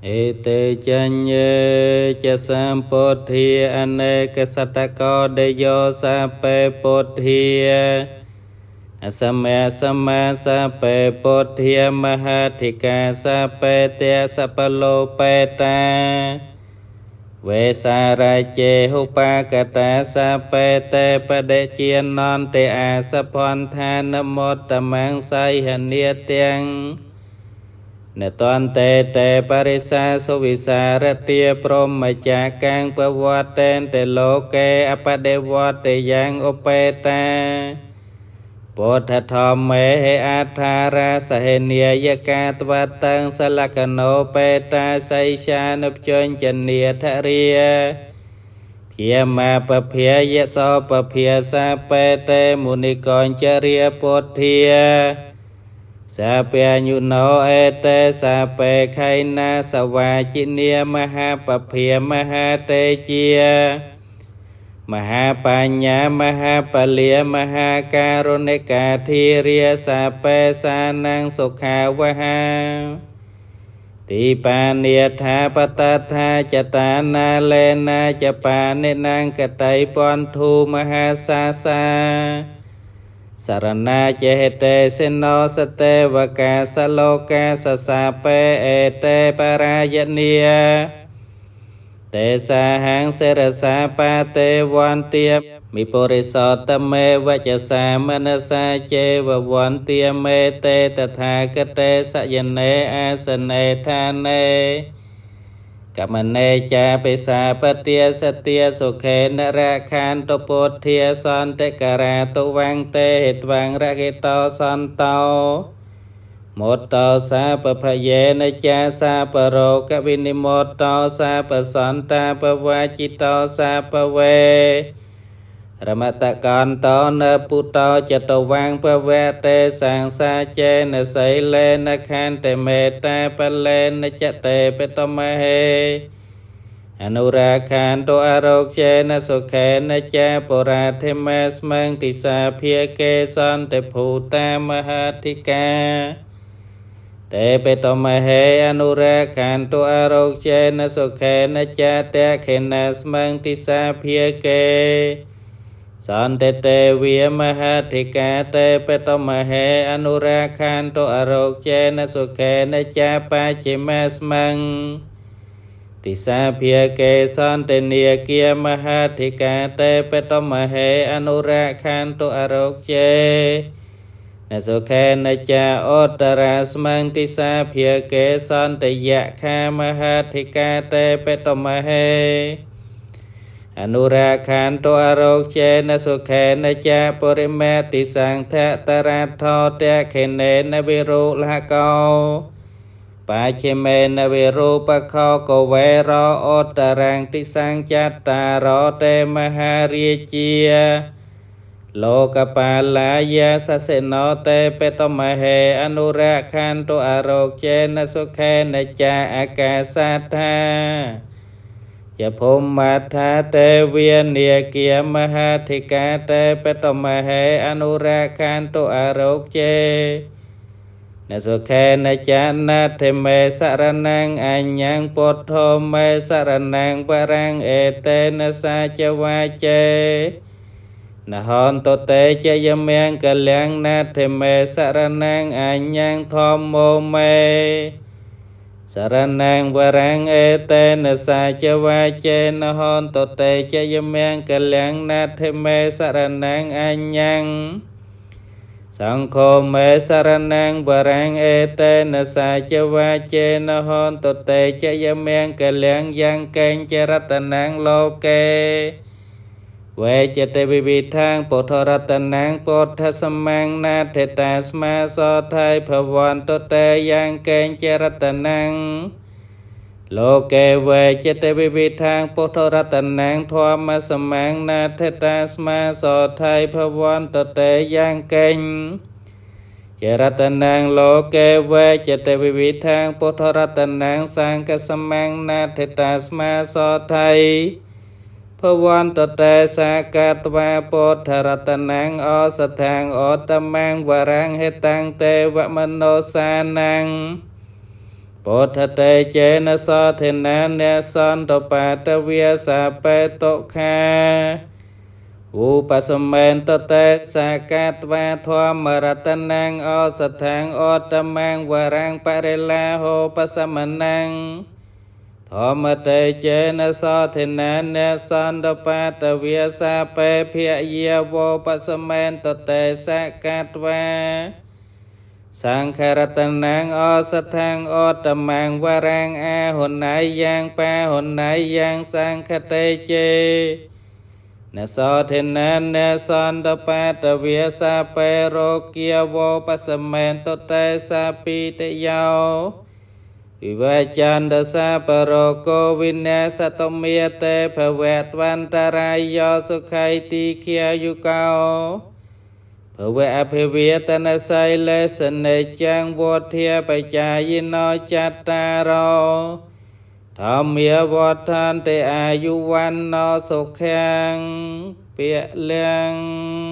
អេតេចញ្ញេចសម្ពុទ្ធាអនេកសតកោដយោសាពេពុទ្ធាអសមៈសមាសាពេពុទ្ធាមហាធិកាសាពេតេសបលោបេតាវេសារជេហុបាកតាសាពេតេបដិជានន្តិអាសភន្ធានមតតមង្សៃហនិទាំងនតន្តេតេបរិសាសុវិសារទាព្រហ្មចាកាំងបវត្តេនតេលោកេអបដិវត្តយ៉ាងឧបេតាពុទ្ធធម្មេហេអដ្ឋារាសហនិយកាតវតੰសលកណោបេតាសៃសានុជញ្ចនីធរិយភាមាពភាយសោពភាសាបេតេមុនិកញ្ចរិយពុទ្ធាសាពញ្ញុណោអេតេសាបេខៃណាសវាជិនីមហាពភាមហាតេជាមហាបញ្ញាមហាបលាមហាការុណិកាធិរាសាបេសានងសុខាវហាទីបានិថាបតថាចតានាលេណាចបានិនងកតៃពន្ធុមហាសាសាសរណាចេហតេសិណោសតេវកាសលោកាសសាបេអេតេបរាយនីតេសាហੰសិរសាបាទេវន្ទាមិពុរិសតមេវចសាមនសាចេវវន្ទាមេតេតថាគតេសយនេអាសនេឋានេកមនេចាបិសាបទាសទាសុខេនរខានតុពុទ្ធាសន្តិការាតុវង្តេហិត្វង្រកិតោសន្តោមតោសាពភយេនចាសាបរោកវិនិមតោសាបសន្តាបវាจิតោសាបវេរមតកន្តោនពុតោចតវាងពវៈតេសង្សាចេនសីលេនខន្តិមេតាបលេនចតេបតមហេអនុរាខានតុអរោគេនសុខេនចាបុរាធិមេស្មងទិសាភាកេសន្តិភូតាមហាធិកាតេបេតមហេអនុរាខានតុអរោគេនសុខេនចាតេខេនស្មងទិសាភាកេសន្តិទេវាមហាធិកាតេបេតមហេអនុរាខានតុអរោគេនសុខេនចាបាចិមេស្មងទិសាភាកេសន្តិនិគាមហាធិកាតេបេតមហេអនុរាខានតុអរោគេនសុខេនចាអតរាស្មងទិសាភាកេសន្តិយខាមហាធិកាតេបេតមហេអនុរាខានតុអរោគេនសុខេនចាពុរិមេតិសង្ឃតរាថោតេខេនេនវិរុលហកោបាជមេនវិរូបខោកវេរអតរាំងតិសង្ចតារតេមហារាជាលោកបាលាយាសសិណោតេបេតមហេអនុរាខានតុអរោគេនសុខេនចាអាកាសាថាយភូមិថាទេវានិគាមហាធិកាតេបតមហេអនុរាខានតុអរោគេនសុខេនចានាធិមេសរណងអញ្ញងពុទ្ធោមេសរណងបរាំងអេតេនសាចវាចេនហន្តតេជយមង្គលំណាធិមេសរណងអញ្ញងធម្មោមេសរណងវរាំងអេតេនសាចវាចេនហន្តតេជយមង្គលំណាធិមេសរណងអញ្ញងសង្ឃោមេសរណងវរាំងអេតេនសាចវាចេនហន្តតេជយមង្គលំយ៉ាងកេងចរតនងលោកេវេចតិវិវិធាងពុទ្ធរតនងពុទ្ធសម្មានាថេតាស្មាសថៃភវន្តតេយ៉ាងកេងចរតនងលោកេវេចតិវិវិធាងពុទ្ធរតនងធម្មសម្មានាថេតាស្មាសថៃភវន្តតេយ៉ាងកេងចរតនងលោកេវេចតិវិវិធាងពុទ្ធរតនងសង្ឃសម្មានាថេតាស្មាសថៃភវន្តតេសាកតវាពុទ្ធរតនងអសថាងអតមងវរាំងហេតាំងទេវមនោសានង ពុទ្ធតេចេនសោធិណានសន្តបាតវាសាបេតុខាឧបសមន្តតេសាកាត្វាធម្មរតនំអសថាងអតមੰវរាំងបរិលាហោបសមនំធម្មតេចេនសោធិណានសន្តបាតវាសាបេភយាវោបសមន្តតេសាកាត្វាសង្ឃរតនំអសថាងអតមੰវរាំងអាហុណៃយ៉ាងបាហុណៃយ៉ាងសង្ឃតេចេនសោធិណានសន្តបាតវាសាបេរោគាវោបសមន្តតេសាពិតយោវិវចន្តសាបរោគោវិនាសតមេតេភវៈត្វន្តរាយោសុខៃទីខាយុកោភវៈអភិវេតនសៃលេសនេចាំងវធាបច្ចាយិណោចត្តារោធម្មាវដ្ឋានតិអាយុវណ្ណោសុខាំងពលំ។